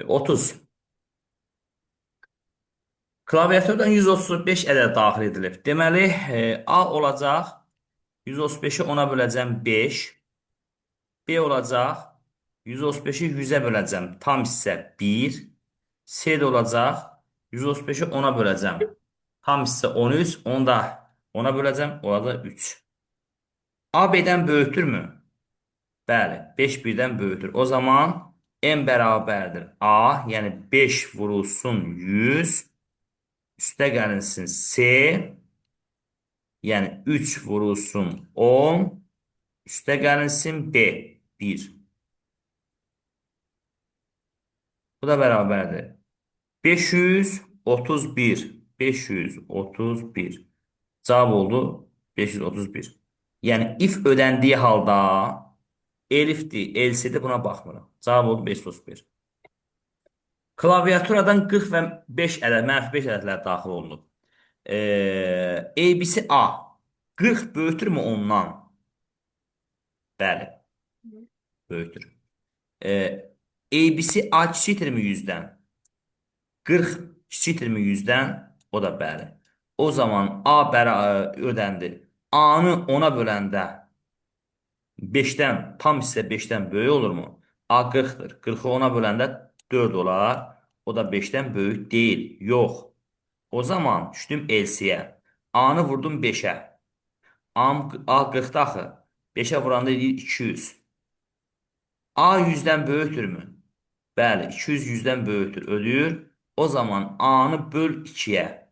30. Klaviaturdan 135 ədəd daxil edilib. Deməli, A olacaq 135-i 10-a böləcəm 5. B olacaq 135-i 100-ə böləcəm tam hissə 1. C də olacaq 135-i 10-a böləcəm tam hissə 13. Onu da 10-a böləcəm, olacaq 3. A B-dən böyükdürmü? Bəli, 5 1-dən böyükdür. O zaman M bərabərdir A, yəni 5 vurulsun 100, üstə gəlinsin C, yəni 3 vurulsun 10, üstə gəlinsin B, 1. Bu da bərabərdir. 531. 531. Cavab oldu 531. Yəni if ödəndiyi halda elifdir, else-dir, buna baxmıram. Cavab oldu 531. Klaviaturadan 40 və 5 ədəd, mənfi 5 ədədlər daxil olunub. ABC A 40 böyükdürmü ondan? Bəli, böyükdür. ABC A kiçikdirmi 100-dən? 40 kiçikdirmi 100-dən? O da bəli. O zaman A ödəndi. A-nı 10-a böləndə 5-dən, tam hissə 5-dən böyük olurmu? A 40-dır. 40-ı 10-a böləndə 4 olar. O da 5-dən böyük deyil. Yox. O zaman düşdüm LC-yə. A-nı vurdum 5-ə. A 40-da axı. 5-ə vuranda eləyir 200. A 100-dən böyükdürmü? Bəli, 200 100-dən böyükdür. Ödəyir. O zaman A-nı böl 2-yə.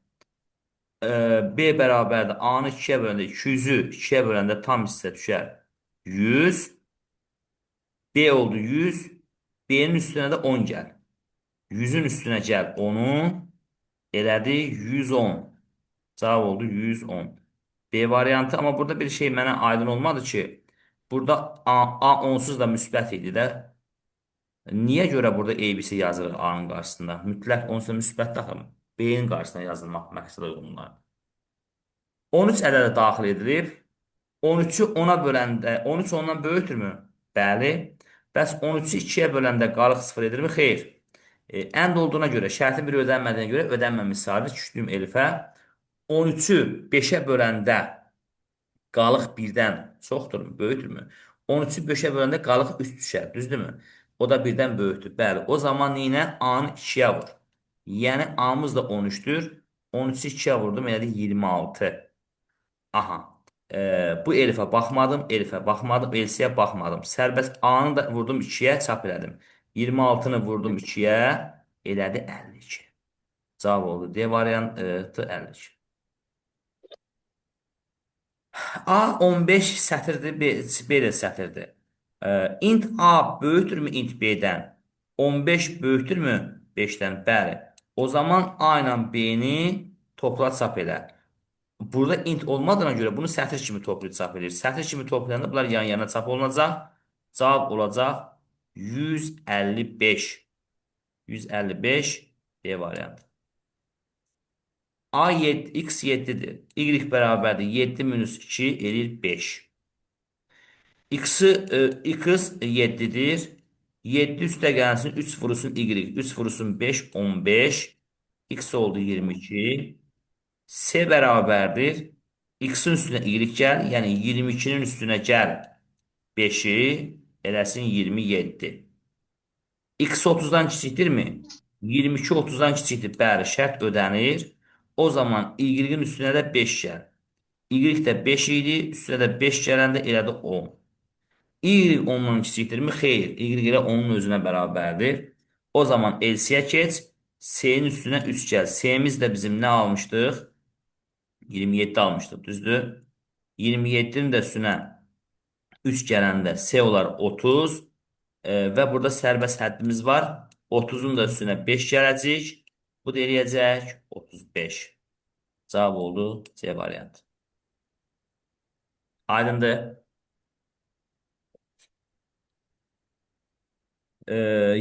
B bərabərdir. A-nı 2-yə böləndə 200-ü 2-yə böləndə tam hissə düşər 100. B oldu 100. B-nin üstünə də 10 gəl. 100-ün üstünə gəl 10-u. Elədi 110. Cavab oldu 110. B variantı, amma burada bir şey mənə aydın olmadı ki, burada A onsuz da müsbət idi də. Niyə görə burada ABC yazırıq A-nın qarşısında? Mütləq onsuz da müsbət axı. B-nin qarşısına yazılmaq məqsədə uyğunlar. 13 ədədi daxil edilib. 13-ü 10-a böləndə, 13 ondan böyükdürmü? Bəli. Bəs 13-ü 2-yə böləndə qalıq 0 edirmi? Xeyr. Ənd olduğuna görə, şərtin biri ödənmədiyinə görə ödənməmiş sayılır. Düşdüyüm elifə. 13-ü 5-ə böləndə qalıq 1-dən çoxdurmu? Böyükdürmü? 13-ü 5-ə böləndə qalıq 3 düşər. Düzdürmü? O da 1-dən böyükdür. Bəli. O zaman nə? A-nı 2-yə vur. Yəni A-mız da 13-dür. 13-ü 2-yə vurdum, elədi 26. Aha. Bu elifə baxmadım, elifə baxmadım, elsiyə baxmadım. Sərbəst A-nı da vurdum 2-yə, çap elədim. 26-nı vurdum 2-yə, elədi 52. Cavab oldu. D variantı 52. A 15 sətirdir, B də sətirdir. İnt A böyükdürmü int B-dən? 15 böyükdürmü 5-dən? Bəli. O zaman A ilə B-ni topla çap elə. Burada int olmadığına görə bunu sətir kimi toplayıb çap edir. Sətir kimi toplayanda bunlar yan-yana çap olunacaq. Cavab olacaq 155. 155 B variantı. A 7, X 7'dir. Y bərabərdir. 7 minus 2 eləyir 5. X 7'dir. 7 üstə gəlsin 3 vurulsun Y. 3 vurulsun 5 15. X oldu 22. C bərabərdir. X-in üstünə Y gəl. Yəni 22-nin üstünə gəl 5-i eləsin 27. X 30-dan kiçikdirmi? 22 30-dan kiçikdir. Bəli, şərt ödənir. O zaman Y-in üstünə də 5 gəl. Y də 5 idi. Üstünə də 5 gələndə elədi 10. Y 10-dan kiçikdirmi? Xeyr. Y elə 10-un özünə bərabərdir. O zaman LC-yə keç. C-nin üstünə 3 gəl. C-miz də bizim nə almışdıq? 27 almışdıq, düzdür? 27-nin də üstünə 3 gələndə C olar 30 və burada sərbəst həddimiz var. 30-un da üstünə 5 gələcək. Bu da eləyəcək 35. Cavab oldu C variantı. Aydındır.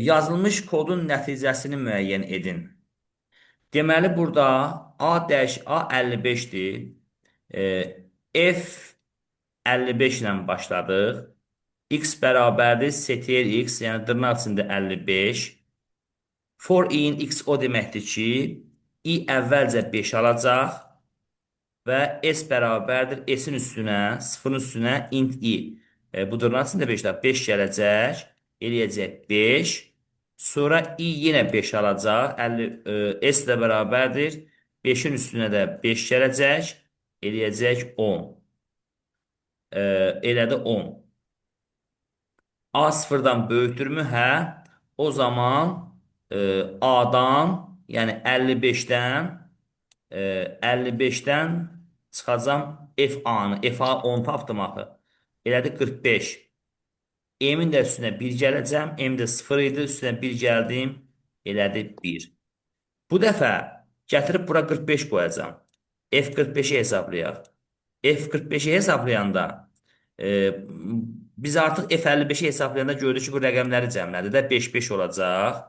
Yazılmış kodun nəticəsini müəyyən edin. Deməli, burada A dəyiş A 55-dir. F 55 ilə başladıq. X bərabərdir STR X, yəni dırnaq içində 55. For i-in x o deməkdir ki, i əvvəlcə 5 alacaq və s bərabərdir s-in üstünə, 0-ın üstünə int i. Bu dırnağın içində 5 də 5 gələcək, eləyəcək 5. Sonra i yenə 5 alacaq, 50, s də bərabərdir. 5-in üstünə də 5 gələcək, eləyəcək 10. Elədi 10. A sıfırdan böyükdürmü? Hə. O zaman A-dan, yəni 55-dən 55-dən çıxacam F-A-nı. F-A 10 tapdım axı. Elədi 45. M-in də üstünə 1 gələcəm. M də 0 idi. Üstünə 1 gəldim. Elədi 1. Bu dəfə gətirib bura 45 qoyacam. F45-i hesablayaq. F45-i hesablayanda biz artıq F55-i hesablayanda gördük ki, bu rəqəmləri cəmlədi də 5, 5 olacaq.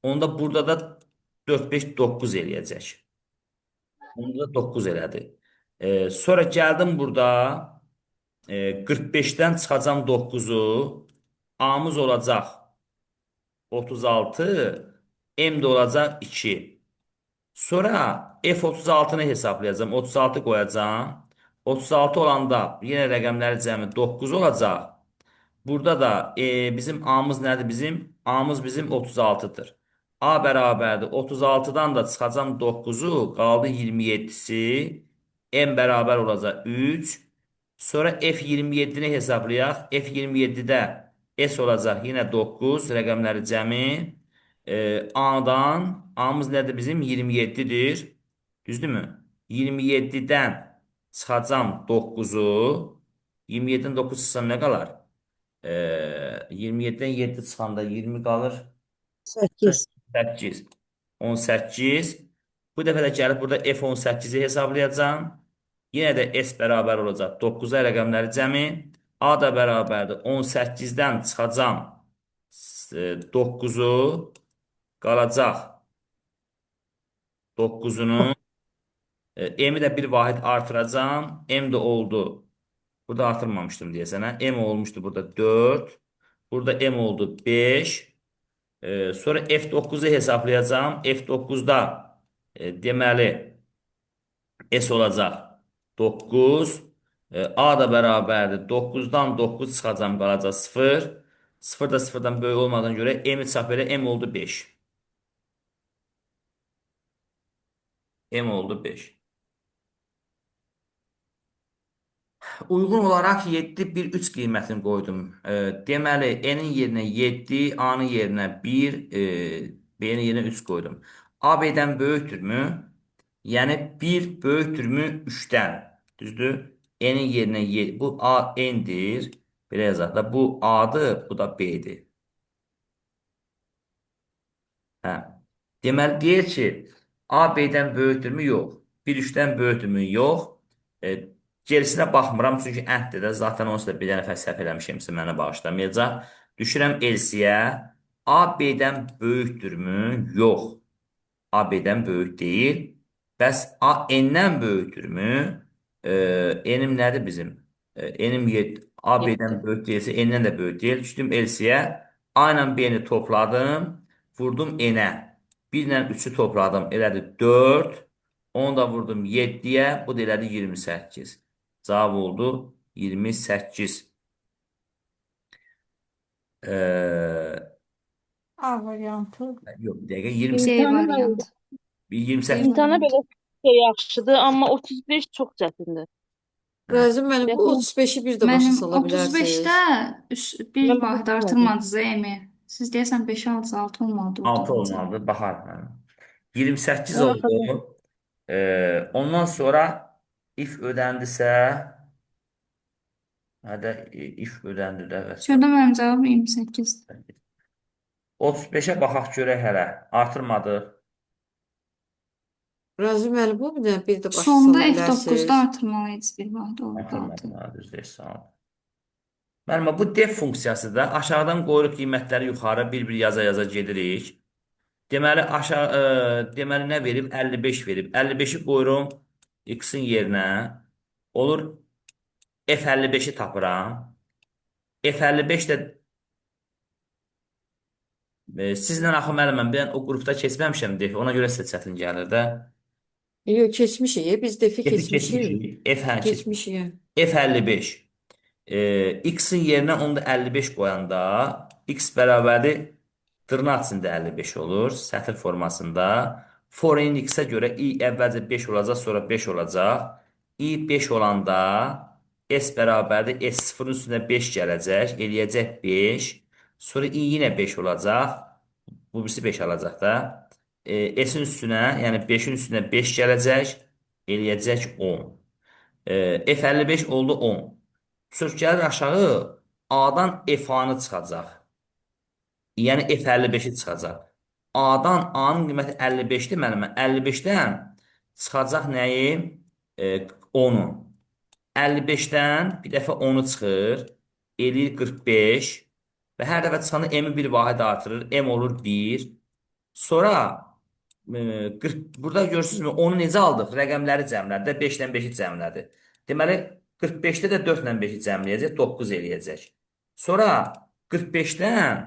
Onda burada da 4, 5, 9 eləyəcək. Onda da 9 elədi. Sonra gəldim burada 45-dən çıxacam 9-u. A-mız olacaq 36, M də olacaq 2. Sonra F36-nı hesablayacağam. 36 qoyacağam. 36 olanda yenə rəqəmləri cəmi 9 olacaq. Burada da bizim A-mız nədir bizim? A-mız bizim 36-dır. A bərabərdir. 36-dan da çıxacam 9-u, qaldı 27-si. M bərabər olacaq 3. Sonra F27-ni hesablayaq. F27-də S olacaq yenə 9, rəqəmləri cəmi. A-dan, A-mız nədir bizim? 27-dir. Düzdürmü? 27-dən çıxacam 9-u. 27-dən 9 çıxsam nə qalar? 27-dən 7 çıxanda 20 qalır. 8. 8. 18. Bu dəfə də gəlib burada F18-i hesablayacağam. Yenə də S bərabər olacaq 9-a rəqəmləri cəmi. A da bərabərdir. 18-dən çıxacam 9-u. Qalacaq 9-unu. M-i də bir vahid artıracağam. M də oldu. Burada artırmamışdım deyəsən. Hə? M olmuşdu burada 4. Burada M oldu 5. Sonra F9-u hesablayacağam. F9-da deməli S olacaq 9. A da bərabərdir. 9-dan 9 çıxacam, qalacaq 0. 0 da 0-dan böyük olmadığına görə M-i çap elə M oldu 5. M oldu 5. Uyğun olaraq 7, 1, 3 qiymətini qoydum. Deməli, N-in yerinə 7, A-nın yerinə 1, B-nin yerinə 3 qoydum. A, B-dən böyükdürmü? Yəni, 1 böyükdürmü 3-dən? Düzdür? N-in yerinə 7, bu A, N-dir. Belə yazaq da, bu A-dır, bu da B-dir. Hə. Deməli, deyir ki, A, B-dən böyükdürmü? Yox. 1, 3-dən böyükdürmü? Yox. Gerisinə baxmıram, çünki ənddir də. Zaten onsuz da bir dənə səhv eləmişimsə mənə bağışlamayacaq. Düşürəm L-siyə. A, B-dən böyükdürmü? Yox. A, B-dən böyük deyil. Bəs A, N-dən böyükdürmü? N-im nədir bizim? N-im A, B-dən böyük deyilsə, N-dən də böyük deyil. Düşdüm L-siyə. A ilə B-ni topladım. Vurdum N-ə. 1 ilə 3-ü topladım. Elədi 4. Onu da vurdum 7-yə. Bu da elədi 28. Cavab oldu 28. A variantı. Yox, bir dəqiqə. 28. C variantı. 28. İmtahana belə şey yaxşıdır, amma 35 çox çətindir. Rəzim müəllim, bu Yaxın. 35-i bir də başa Mənim sala bilərsiniz. 35-də bir Mən vahid bilmədim. artırmadınız M-i. Siz deyəsən 5-ə 6, 6 olmalıdır orada 6 bence. olmalıdır. Baxar. Hə. 28 Ona oldu. Ondan sonra if ödəndisə, hədə if ödəndi də və Şurada mənim cavabım 28. 35-ə baxaq görək hələ. Artırmadıq. Rəzim müəllim, bu bir dənə bir də başa Sonda sala F9-da bilərsiniz. artırmalıydınız bir vahid oldu 6. Artırmadım. Ha, düz deyirsən. Müəllim, bu def funksiyası da aşağıdan qoyuruq qiymətləri yuxarı bir-bir yaza-yaza gedirik. Deməli, aşağı, deməli nə verib? 55 verib. 55-i qoyurum x-in yerinə. Olur F55-i tapıram. F55 də Sizlə axı müəllim, mən o qrupda keçməmişəm defi. Ona görə sizə çətin gəlir də. Yox, keçmişik. Biz defi F-i keçmişik. keçmişik. F hə keçmişik. Keçmişik. F55. X-in yerinə onda 55 qoyanda X bərabərdir dırnaq içində 55 olur. Sətir formasında. For in X-ə görə I əvvəlcə 5 olacaq, sonra 5 olacaq. I 5 olanda S bərabərdir S0-ın üstünə 5 gələcək. Eləyəcək 5. Sonra I yenə 5 olacaq. Bu birisi 5 alacaq da. S-in üstünə, yəni 5-in üstünə 5 gələcək. Eləyəcək 10. F55 oldu 10. Söz gəlir aşağı A-dan F-anı çıxacaq. Yəni F55-i çıxacaq. A-dan A-nın qiyməti 55-dir müəllim. 55-dən çıxacaq nəyi? 10-u. 55-dən bir dəfə 10-u çıxır. Eləyir 45. Və hər dəfə çıxanda M-i bir vahid artırır. M olur 1. Sonra 40, burada görürsünüzmü? Onu necə aldıq? Rəqəmləri cəmlədi. 5 ilə 5-i cəmlədi. Deməli 45-də də 4 ilə 5-i cəmləyəcək, 9 eləyəcək. Sonra 45-dən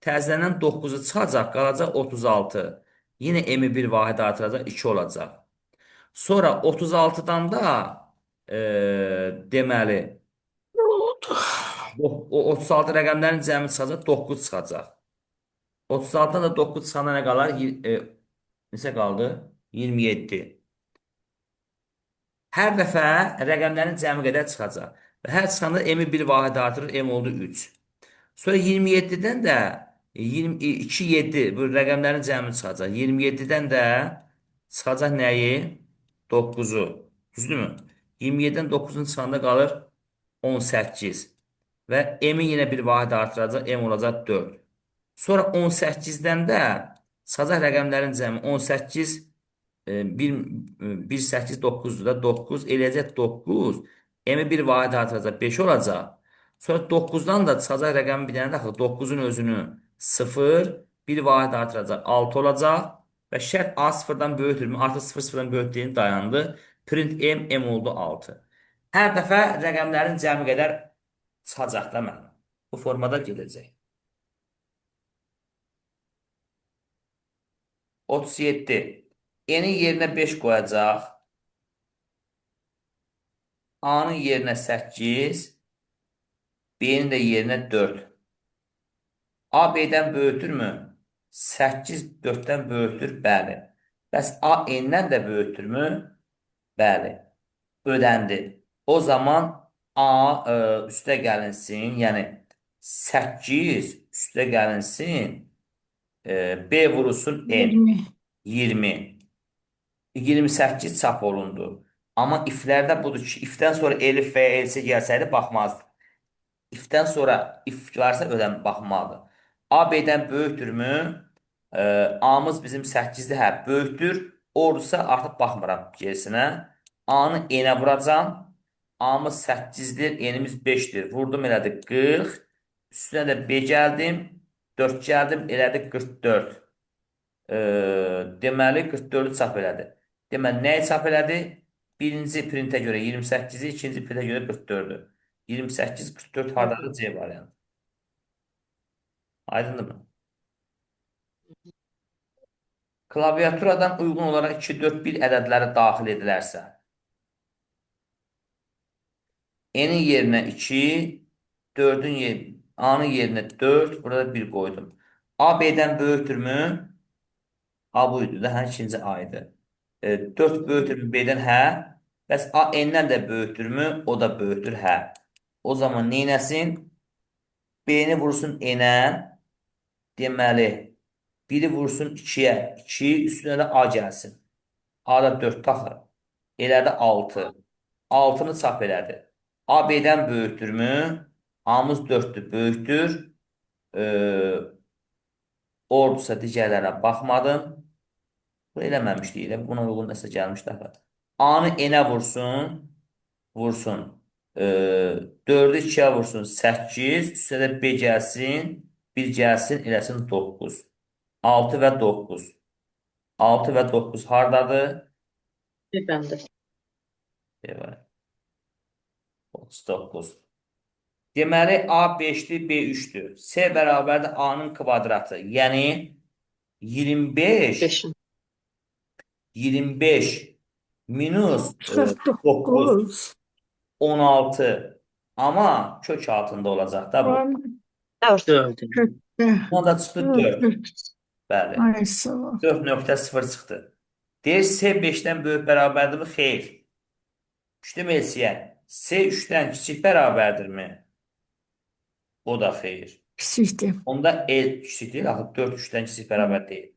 təzələnən 9-u çıxacaq, qalacaq 36. Yenə M-i bir vahid artıracaq, 2 olacaq. Sonra 36-dan da deməli o 36 rəqəmlərin cəmi çıxacaq, 9 çıxacaq. 36-dan da 9 çıxanda nə qalar? Neçə qaldı? 27. Hər dəfə rəqəmlərin cəmi qədər çıxacaq. Və hər çıxanda M-i bir vahid artırır, M oldu 3. Sonra 27-dən də 22, 7 bu rəqəmlərin cəmi çıxacaq. 27-dən də çıxacaq nəyi? 9-u. Düzdürmü? 27-dən 9-un çıxanda qalır 18. Və M-i yenə bir vahid artıracaq, M olacaq 4. Sonra 18-dən də çıxacaq rəqəmlərin cəmi 18, 1, 1, 8, 9-dur da 9 eləyəcək 9. M-i bir vahid artıracaq 5 olacaq. Sonra 9-dan da çıxacaq rəqəmi bir dənə də axı 9-un özünü 0, bir vahid artıracaq 6 olacaq. Və şərt A 0-dan böyükdürmü? Artıq 0 0-dan böyük deyil, dayandı. Print M, M oldu 6. Hər dəfə rəqəmlərin cəmi qədər çıxacaq da mənim. Bu formada gedəcək. 37. N-in yerinə 5 qoyacaq. A-nın yerinə 8. B-nin də yerinə 4. A B-dən böyükdürmü? 8 4-dən böyükdür, bəli. Bəs A N-dən də böyükdürmü? Bəli. Ödəndi. O zaman A üstə gəlinsin, yəni 8 üstə gəlinsin, B vurulsun N. 20. 20. 28 çap olundu. Amma iflərdə budur ki, ifdən sonra elif və ya else gəlsəydi baxmazdı. Ifdən sonra if varsa ödən baxmalıdır. A B-dən böyükdürmü? A-mız bizim 8-dir, hə, böyükdür. Oradırsa artıq baxmıram gerisinə. A-nı N-ə vuracam. A-mız 8-dir, N-imiz 5-dir. Vurdum elədi 40. Üstünə də B gəldim. 4 gəldim, elədi 44. Deməli 44-ü çap elədi. Deməli nəyi çap elədi? Birinci printə görə 28-i, ikinci printə görə 44-ü. 28, 44 hardadır? C variantı. Aydındır mı? Klaviaturadan uyğun olaraq 2, 4, 1 ədədləri daxil edilərsə, N-in yerinə 2, 4-ün A-nın yerinə 4, burada 1 qoydum. A B-dən böyükdürmü? A buydu da, hə, ikinci A idi. 4 böyükdürmü B-dən? Hə. Bəs A N-dən də böyükdürmü? O da böyükdür, hə. O zaman neynəsin? B-ni vursun N-ə. Deməli, 1-i vursun 2-yə. 2, üstünə də A gəlsin. A da 4 taxır. Elədi 6. 6-nı çap elədi. A B-dən böyükdürmü? A-mız 4-dür, böyükdür. Ordursa digərlərinə baxmadım. Bu eləməmişdik. Elə buna uyğun nəsə gəlmişdi axı. A-nı N-ə vursun. Vursun. 4-ü 2-yə vursun. 8. Üstünə də B gəlsin. 1 gəlsin. Eləsin 9. 6 və 9. 6 və 9 hardadır? Bəndə. Evet. 39. Deməli, A 5-dir, B 3-dür. C bərabərdir A-nın kvadratı. Yəni 25 5-in. 25 minus 9 49. 16. Amma kök altında olacaq da bu. 4. 4. Kökte. Buna da çıxdı 4. Bəli. Ay sağ ol. 4.0 çıxdı. Deyir C 5-dən böyük bərabərdirmi? Xeyr. Düşdüm elsiyə. C 3-dən kiçik bərabərdirmi? O da xeyr. Kiçikdir. Onda L kiçik deyil, axı 4 3-dən kiçik bərabər deyil.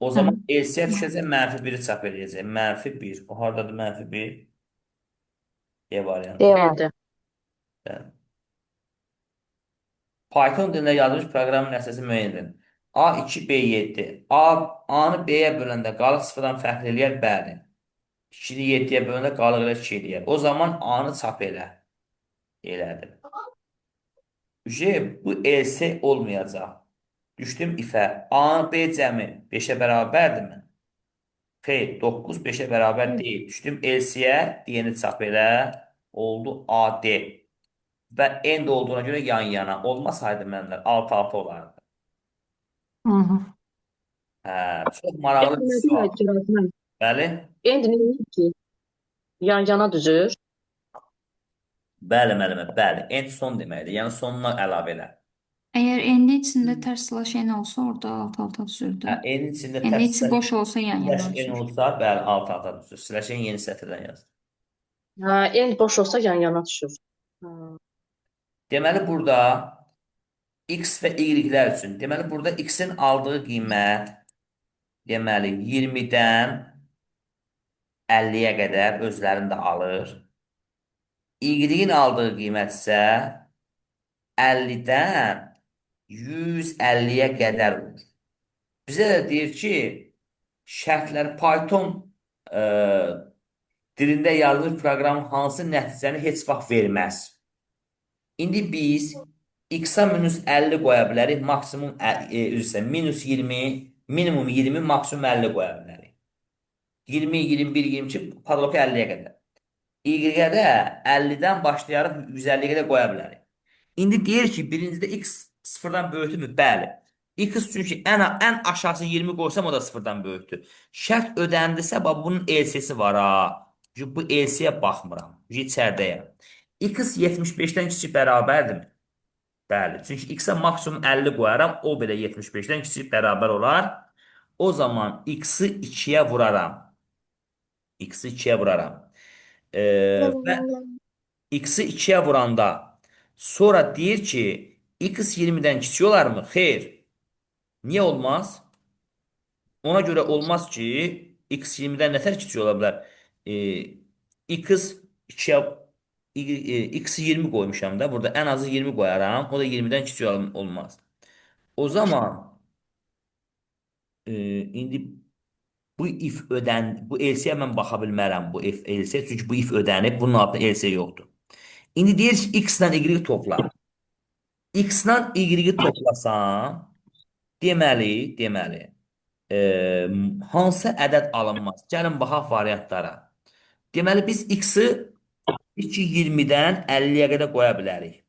O zaman LC-yə düşəcək, mənfi 1-i çap eləyəcək. Mənfi 1. O hardadır mənfi 1? D variantı. D variantı. Bəli. Python dilində yazılmış proqramın əsası müəyyən edin. A2, B7. A-nı B-yə böləndə qalıq sıfırdan fərqli eləyər? Bəli. 2-ni 7-yə böləndə qalıq elə 2 eləyər. O zaman A-nı çap elə. Elədim. J, bu LC olmayacaq. Düşdüm ifə. A, B cəmi 5-ə bərabərdirmi? Xeyr, 9 5-ə bərabər deyil. Düşdüm LC-yə, D-ni çap elə. Oldu AD. Və N də olduğuna görə yan yana. Olmasaydı mənlər 6-6 olardı. Hı -hı. Hə, çox maraqlı bir sual. Bəli. Endi nə eləyir ki? Yan yana düzür. Bəli, müəllimə, bəli. N son deməkdir. Yəni sonuna əlavə elə. Əgər n-in içində tərs slash n olsa, orada alt-alta düzürdü. Hə, N-in içində N-in tərs içi boş olsa yan yana slash N düzür. olsa, bəli, alt-alta düzür. Slash N yeni sətirdən yazır. Hə, n boş olsa yan yana düşür. Hə. Deməli, burada X və Y-lər üçün, deməli, burada X-in aldığı qiymət, deməli, 20-dən 50-yə qədər özlərini də alır. Y-in aldığı qiymət isə 50-dən 150-yə qədər olur. Bizə də deyir ki, şərtlər Python dilində yazılmış proqram hansı nəticəni heç vaxt verməz. İndi biz x-a minus 50 qoya bilərik, maksimum, üzr istəyirəm, minus 20, minimum 20, maksimum 50 qoya bilərik. 20, 21, 22, padloku 50-yə qədər. Y-ə də 50-dən başlayaraq 150-yə qədər qoya bilərik. İndi deyir ki, birincidə x sıfırdan böyükdürmü? Bəli. X çünki ən aşağısı 20 qoysam o da sıfırdan böyükdür. Şərt ödəndisə, bax bunun LC-si var ha. Çünki bu LC-yə baxmıram. Çünki içəridəyəm. X 75-dən kiçik bərabərdirmi? Bəli. Çünki x-ə maksimum 50 qoyaram, o belə 75-dən kiçik bərabər olar. O zaman x-i 2-yə vuraram. X-i 2-yə vuraram. Və x-i 2-yə vuranda sonra deyir ki, x 20-dən kiçik olarmı? Xeyr. Niyə olmaz? Ona görə olmaz ki, x 20-dən nətər kiçik ola bilər? X 2-yə x 20 qoymuşam da. Burada ən azı 20 qoyaram. O da 20-dən kiçik olmaz. O zaman indi bu if ödən, bu else-yə mən baxa bilmərəm bu if else, çünki bu if ödənib, bunun altında else yoxdur. İndi deyir ki, x ilə y topla. X ilə y toplasam, deməli, hansı ədəd alınmaz? Gəlin baxaq variantlara. Deməli, biz x-i 20-dən 50-yə qədər qoya bilərik.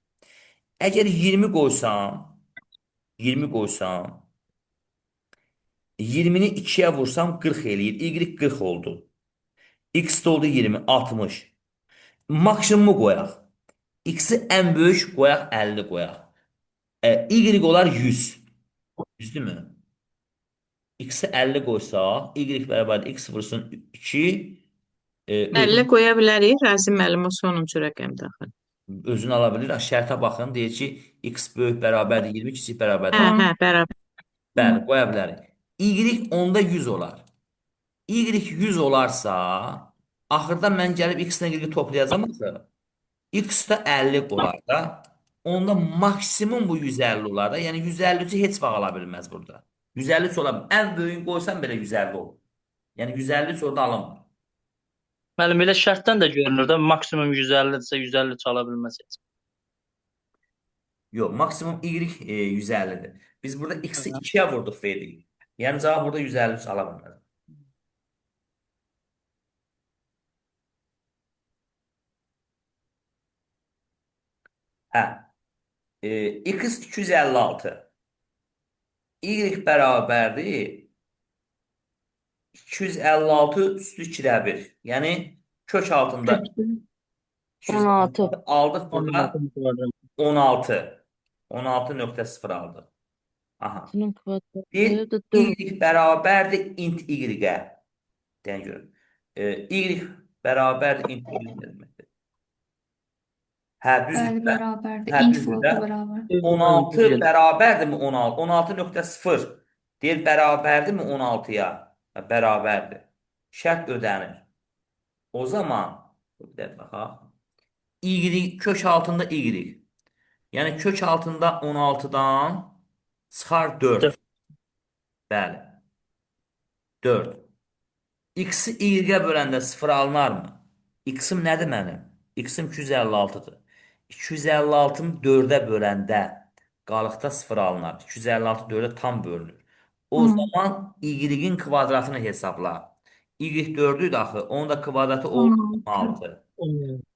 Əgər 20 qoysam, 20 qoysam, 20-ni 2-yə vursam 40 eləyir. Y 40 oldu. X də oldu 20, 60. Maksimumu qoyaq. X-i ən böyük qoyaq, 50 qoyaq. Y olar 100. Düzdürmü? X-i 50 qoysaq, Y bərabərdir X vursun 2. 50 qoya bilərik, Rasim müəllim, o sonuncu rəqəm daxil. Özünü ala bilir. Şərtə baxın, deyir ki, X böyük bərabərdir 20, kiçik bərabərdir. Hə, hə, bərabər. Bəli, qoya bilərik. Y onda 100 olar. Y 100 olarsa, axırda mən gəlib X ilə Y toplayacağam axı. X də 50 olar da. Onda maksimum bu 150 olar da. Yəni 153-ü heç vaxt ala bilməz burada. 153 ola bilməz. Ən böyüyünü qoysam belə 150 olur. Yəni 153 orada alınmır. Müəllim, elə şərtdən də görünür də, maksimum 150-dirsə 153 ala bilməz heç. Yox, maksimum Y 150-dir. Biz burada X-i 2-yə vurduq verdik. Yəni cavab burada 153 ala bilməz. Hə. X 256. Y bərabərdir 256 üstü 2-də 1. Yəni kök altında 16. 256 aldıq burada 16 kvadrat. 16. 16.0 aldıq. Aha. Bunun kvadratı Bir da 4. Y bərabərdir int Y-ə. Deyən görüm. Y bərabərdir int Y nə deməkdir? Hə, düzdür Bəli, də. bərabərdir. Hə, Int düzdür floatla də. bərabər. 16 bərabərdirmi 16? 16.0 deyir bərabərdirmi 16-ya? Hə, bərabərdir. Şərt ödənir. O zaman bir dəqiqə baxaq. Y kök altında Y. Yəni kök altında 16-dan çıxar 4. 4. Bəli. 4. X-i Y-ə böləndə 0 alınarmı? X-im nədir mənim? X-im 256-dır. 256-nı 4-ə böləndə qalıqda 0 alınar. 256 4-ə tam bölünür. O zaman Y-in kvadratını hesabla. Y 4 idi axı. Onun da kvadratı oldu 16.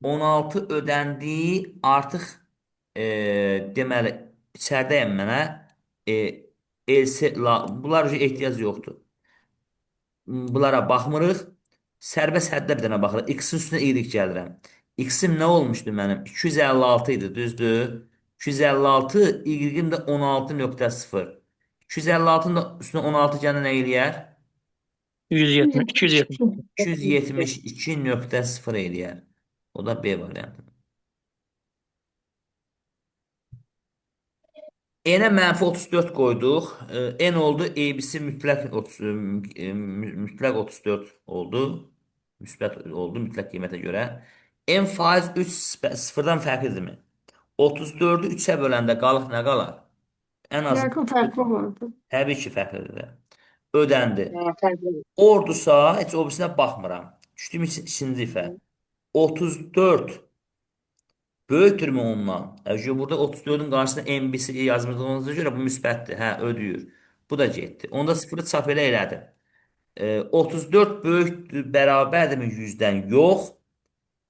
16 ödəndiyi artıq deməli içəridəyəm mənə else, la, bunlar ehtiyac yoxdur. Bunlara baxmırıq. Sərbəst həddə bir dənə baxırıq. X-in üstünə Y gəlirəm. X-im nə olmuşdu mənim? 256 idi, düzdür? 256, Y-im də 16.0. 256-nın da üstünə 16 gələn nə eləyər? 170, 270. 272.0 eləyər. O da B variantı. N-ə mənfi 34 qoyduq. N oldu, ABC mütləq 30, mütləq 34 oldu. Müsbət oldu mütləq qiymətə görə. N faiz 3 sıfırdan fərqlidirmi? 34-ü 3-ə böləndə qalıq nə qalar? Ən azı Yəqin fərqli olardı. Təbii ki, fərqlidir. Ödəndi. Hə, fərqli. Ordusa heç o birisinə baxmıram. Düşdüm ikinci ifə. 34 böyükdürmü ondan? Çünki burada 34-ün qarşısına MBC yazmadığınıza görə bu müsbətdir. Hə, ödəyir. Bu da getdi. Onda sıfırı çap elə elədim. 34 böyükdür, bərabərdirmi 100-dən? Yox.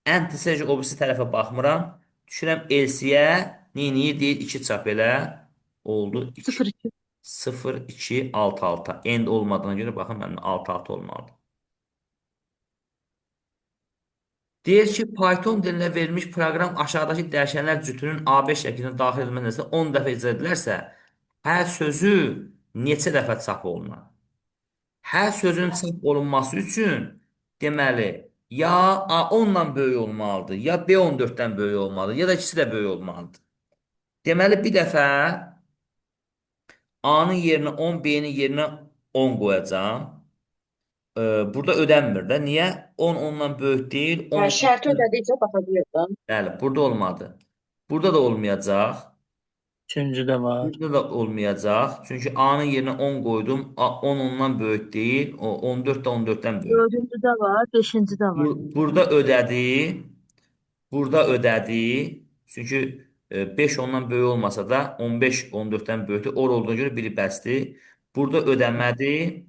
Ən isə o birisi tərəfə baxmıram. Düşürəm LC-yə. Neyniyir? Deyir 2 çap elə. Oldu 2. 0,2. 0, 2, 6, 6. End olmadığına görə baxın mənim 6, 6 olmalıdır. Deyir ki, Python dilinə verilmiş proqram aşağıdakı dəyişənlər cütünün AB şəklinə daxil edilməsi 10 dəfə icra edilərsə, hər sözü neçə dəfə çap olunar? Hər sözün çap olunması üçün, deməli, ya A 10-dan böyük olmalıdır, ya B 14-dən böyük olmalıdır, ya da ikisi də böyük olmalıdır. Deməli, bir dəfə A-nın yerinə 10, B-nin yerinə 10 qoyacağam. Burada ödənmir də. Niyə? 10 ondan böyük deyil. 10 Hə, şərti ödədikcə baxa bilir də. Bəli, burada olmadı. Burada da olmayacaq. Üçüncü də var. Burada da olmayacaq. Çünki A-nın yerinə 10 qoydum. A 10 ondan böyük deyil. O 14 də 14-dən böyük. Dördüncü də var, beşinci də var. Burada ödədi. Burada ödədi. Çünki 5 ondan böyük olmasa da 15 14-dən böyükdür. Or olduğuna görə biri bəsdir. Burada ödəmədi.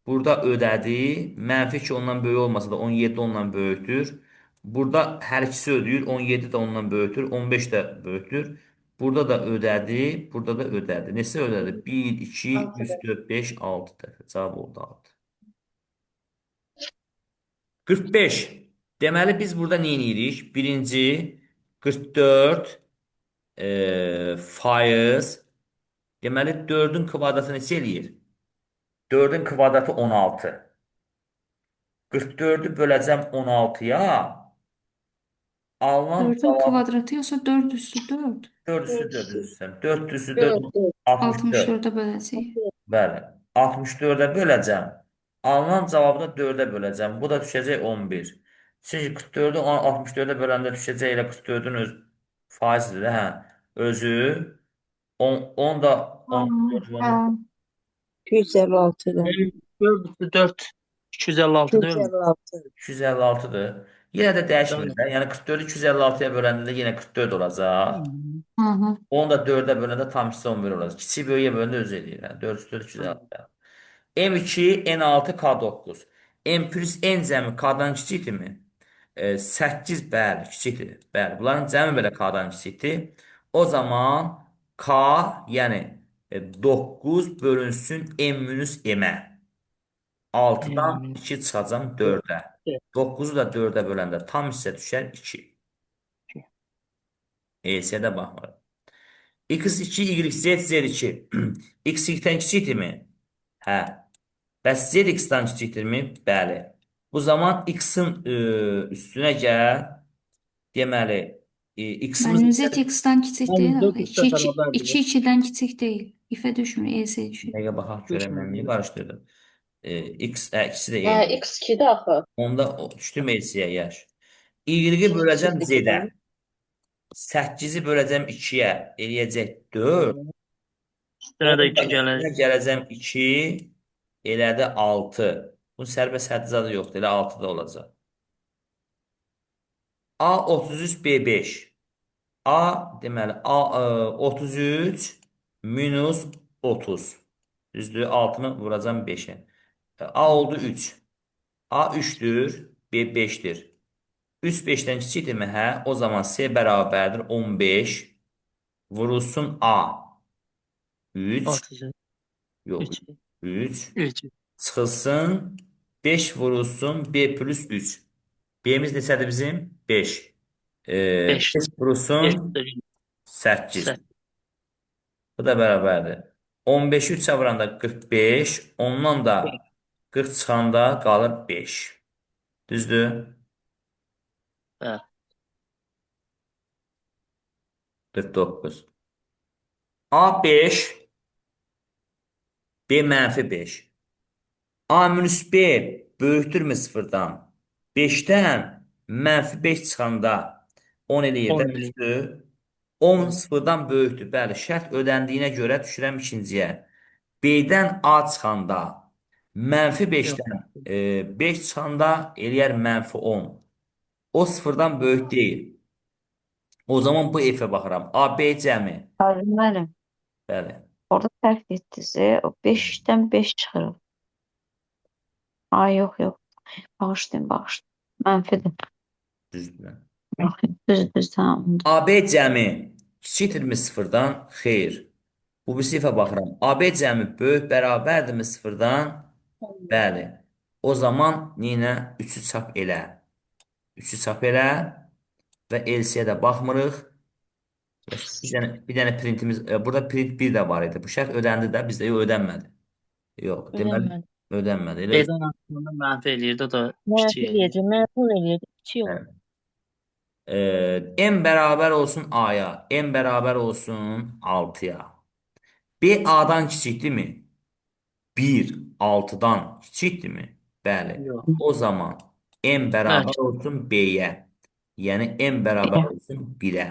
Burada ödədi. Mənfi 2 ondan böyük olmasa da 17 ondan böyükdür. Burada hər ikisi ödəyir. 17 də ondan böyükdür. 15 də böyükdür. Burada da ödədi. Burada da ödədi. Neçə ödədi? 1, 2, 3, 4, 5, 6 dəfə. Cavab oldu 6. 45. Deməli, biz burada nə edirik? Birinci, 44 faiz. Deməli, 4-ün kvadratı neçə eləyir? 4-ün kvadratı 16. 44-ü böləcəm 16-ya. Alınan 4-ün cavab kvadratı yoxsa 4 üstü 4? 4 üstü 4 üstü. 4 üstü 4, 4, 4. 64. 64-ə böləcəyik. Bəli. 64-ə böləcəm. Alınan cavabı da 4-ə böləcəm. Bu da düşəcək 11. Çünki 44-ü 64-ə böləndə düşəcək elə 44-ün öz faizidir də, hə. Özü 10, 10 da 14 Hə. 256 ilə. 4 üstü 4 256 deyil mi? 256. 256-dır. Yenə də dəyişmir də. Yəni 44-ü 256-ya böləndə də yenə 44 olacaq. Hı -hı. 10 da 4-ə böləndə tam hissə 11 olacaq. Kiçik böyüyə böləndə özü eləyir. Yəni 4 üstü 4 256. M2, N6, K9. M plus N cəmi K-dan kiçikdirmi? 8 bəli, kiçikdir. Bəli, bunların cəmi belə K-dan kiçikdir. O zaman K, yəni 9 bölünsün M minus M-ə. 6-dan M 2 çıxacam 4-ə. 9-u da 4-ə böləndə tam hissə düşər 2. E-yə də baxmırıq. X2, Y, Z, Z2. X Y-dən kiçikdirmi? Hə. Bəs Z X-dən kiçikdirmi? Bəli. Bu zaman X-in üstünə gəl. Deməli, X-imiz Mənim Z X-dən kiçik deyil Mənim axı. 4 X-ə 2 2 bərabərdir. 2 2-dən kiçik deyil. İfə düşmür, E-yə düşür. Dəqiqə baxaq görək mən niyə qarışdırdım. X, ikisi də Hə, eyni. x2-dir axı. Onda düşdüm E-yə yaş. Y-i böləcəm Z-ə. 8-i böləcəm 2-yə, eləyəcək 4. Üstünə də 2 Üstünə gələcək. gələcəm 2, elədi 6. Bunun sərbəst həddi zadı yoxdur, elə 6 da olacaq. A 33, B 5. A, deməli, A 33 minus 30. Düzdür, 6-nı vuracam 5-ə. A oldu 3. A 3-dür, B 5-dir. 3 5-dən kiçikdirmi? Hə, o zaman C bərabərdir 15 vurulsun A. 3, 33. yox, 3. 3 3. çıxılsın 5 vurulsun B plus 3. B'miz neçədir bizim? 5. 5. 5 vurulsun 8. Bu da bərabərdir. 15-i 3-ə vuranda 45, ondan da 40 çıxanda qalır 5. Düzdür? Bəli. 49. A 5, B mənfi 5. A minus B böyükdürmü sıfırdan? 5-dən mənfi 5 çıxanda 10 eləyir də, 10 eləyir. düzdür? 10 sıfırdan böyükdür. Bəli, şərt ödəndiyinə görə düşürəm ikinciyə. B-dən A çıxanda mənfi 5-dən 5 çıxanda eləyər mənfi 10. O sıfırdan böyük deyil. O zaman bu F-ə baxıram. A, B cəmi. Aydın müəllim, Bəli. orada səhv getdiniz. O 5-dən 5 çıxır. Ay, yox, yox. Bağışlayın, bağışlayın. Mənfidir. Düzdür. Yox, düz, düz, tamam. AB cəmi kiçikdirmi sıfırdan? Xeyr. Bu bir sifə baxıram. AB cəmi böyük bərabərdirmi sıfırdan? Bəli. O zaman yenə 3-ü çap elə. 3-ü çap elə və LC-yə də baxmırıq. Və bir dənə printimiz, burada print 1 də var idi. Bu şərt ödəndi də, bizdə yox, ödənmədi. Yox, deməli Ödənmədi. ödənmədi. Elə B-dən aslında mənfi eləyirdi, o da Mənfi kiçik eləyir. eləyəcək, mənfi eləyəcək. Kiçik olur. M bərabər olsun A-ya, M bərabər olsun 6-ya. B A-dan kiçikdirmi? 1 6-dan kiçikdirmi? Bəli. Yox. O zaman M bərabər olsun B-yə. Yəni M bərabər olsun 1-ə.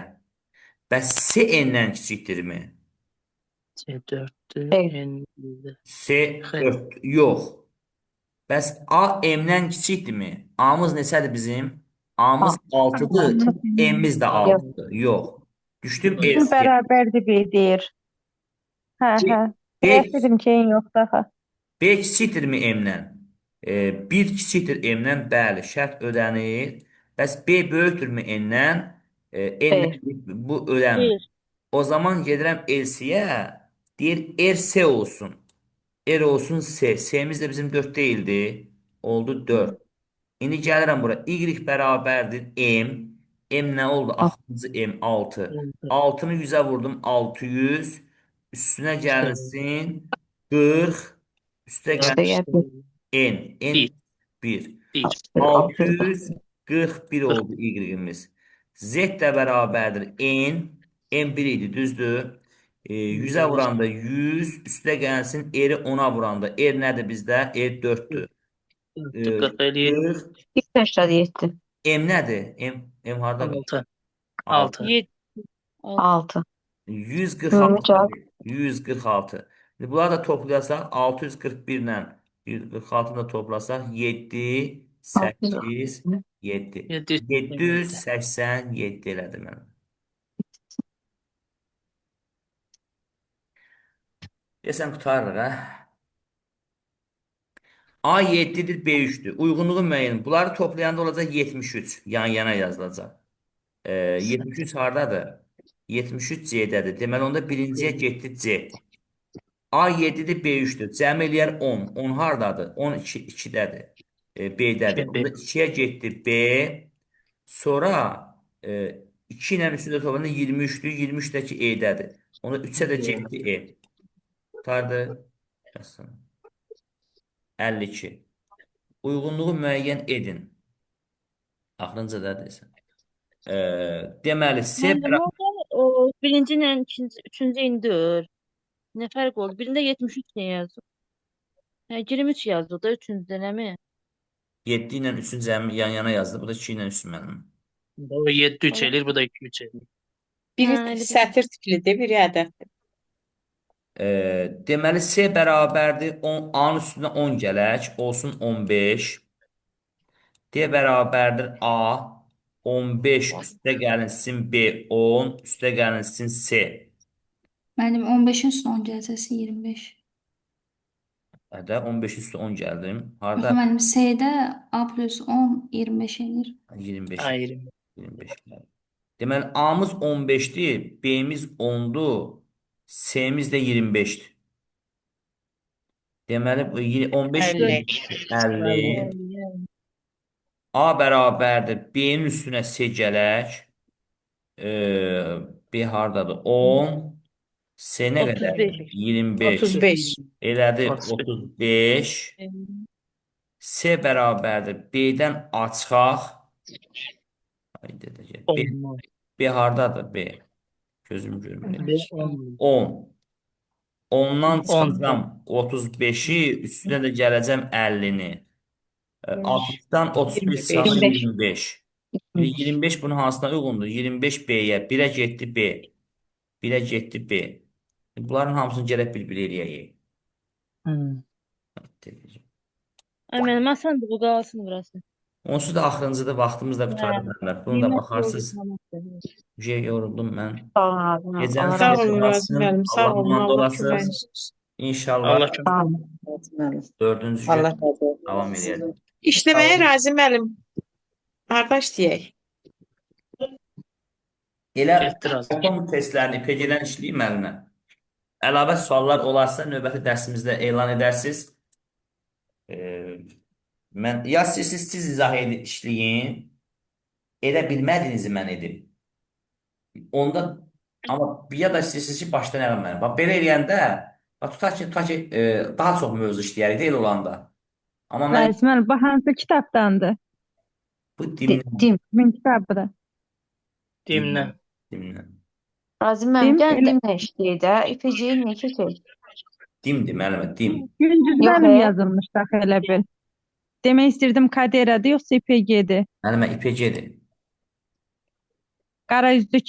Bəs C N-dən kiçikdirmi? C 4-dür, Xeyr. N 1-dir. C Xeyr. 4 yox. Bəs A M-dən kiçikdirmi? A-mız neçədir bizim? A-mız 6-dır, M-imiz də 6-dır. Yox. Düşdüm Yox. L-yə. Bərabərdir B deyir. Hə, hə. B, Demək dedim ki, eyni yoxdur axı. B kiçikdirmi M-dən? 1 kiçikdir M-dən, bəli, şərt ödənir. Bəs B böyükdürmü N-dən? N-dən bu ödənmir. Xeyr. O zaman gedirəm LC-yə, deyir RC olsun. R olsun C. C-miz də bizim 4 deyildi. Oldu 4. İndi gəlirəm bura. Y bərabərdir M. M nə oldu? Axırıncı M 6. 6-nı 100-ə vurdum 600. Üstünə gəlsin 40. Üstə gəlsin N. N 1. 1. 1. 641 oldu Y-imiz. Z də bərabərdir N. N 1 idi, düzdür. 100-ə vuranda 100, üstə gəlsin R-i 10-a vuranda. R nədir bizdə? R 4-dür. 40 eləyir. 40. 287. M nədir? M harda? 6. 6. 7. 6. 146. 146. Bunları da toplayasaq 641 ilə 146-nı da toplasaq 7, 8, 7. 787 elədi mənə. Deyəsən qurtarırıq, hə? A 7-dir, B 3-dür. Uyğunluğu müəyyən. Bunları toplayanda olacaq 73. Yan yana yazılacaq. 73 hardadır? 73 C-dədir. Deməli, onda birinciyə getdi C. A 7-dir, B 3-dür. Cəm eləyər 10. 10 hardadır? 10 2, 2-dədir. B-dədir. B. Onda 2-yə getdi B. Sonra 2 ilə 3-ü də toplayanda 23-dür. 23 də ki E-dədir. Onda 3-ə də getdi E. Qurtardı. Yazsın. 52. Uyğunluğu müəyyən edin. Axırıncı da desən. Deməli, C Müəllim, orada o birinci ilə ikinci, üçüncü indir. Nə fərq oldu? Birində 73 nə yazdı? Hə, 23 yazdı da üçüncüdə nəmi? 7 ilə 3-ün cəmi yan-yana yazdı. Bu da 2 ilə 3 mənim. O 7 3 eləyir, bu da 2 3 eləyir. Biri Hə, elə bil. sətir tiplidir, biri ədəddir. Deməli, C bərabərdir 10, A-nın üstünə 10 gələk, olsun 15. D bərabərdir A, 15 üstə gəlinsin B, 10 üstə gəlinsin C. Müəllim 15-in üstünə 10 gəlsəsi 25. Hədə 15 üstə 10 gəldim. Yox Harda? müəllim C-də A plus 10 25 eləyir. 25. Ha, 20. 25. Deməli, A-mız 15-dir, B-miz 10-dur, C-miz də 25-dir. Deməli, bu 15, 50. 50. A bərabərdir. B-nin üstünə C gələk. B hardadır? 10. C nə qədərdir? 35. 25. 35. Elədi 35. 35. C bərabərdir. B-dən A çıxaq. Ay, dədəcə. B, 10. B hardadır? B. Gözüm görmür. B 10. 10. 10-dan 10. çıxacağam 35-i, üstünə də gələcəm 50-ni. 60-dan 35 çıxanda 25. 25. İndi 25 bunun hansına uyğundur? 25 B-yə. 1-ə getdi B. 1-ə getdi B. Bunların hamısını gərək bir-bir eləyək. Hmm. Ay müəllim, asandır bu qalsın burası. Onsuz da axırıncıda vaxtımız da Hə, qurtardı müəllimlər. Bunu da qiymət baxarsınız. yoxdur. Şey yoruldum mən. Sağ olun Azim müəllim. Gecəniz Allah Sağ razı xeyir olun Razim olsun. müəllim, sağ Allah olun. amanda Allah olasınız. köməyiniz olsun. İnşallah Allah kömək. Sağ olun Razim müəllim. dördüncü gün Allah razı olsun. davam edəlim. İşləməyə Razim müəllim. Harda işləyək? Elə Getdi Razim. atom testlərini IPG-dən işləyim müəllimə. Əlavə suallar olarsa növbəti dərsimizdə elan edərsiniz. Mən ya siz izah edin, işləyin. Elə bilmədiyinizi mən edim. Onda amma ya da istəyirsiniz ki, başdan əvvəl mən. Bax belə eləyəndə bax tutaq ki, daha çox mövzu işləyərik də elə olanda. Amma mən Razim müəllim, bu hansı kitabdandır? bu dimlə Dim. Kimin kitabıdır? Dimlə. Dimlə. Razim müəllim, Dim, gəlin elə dimlə işləyək də. İPC-yi niyə keçək? Dimdir müəllimə, dim. Gündüz Yox, müəllim e. yazılmış daxı elə bil. Demək istirdim KDR-dir yoxsa İPG-dir? Müəllimə IPG-dir. Qara üzlü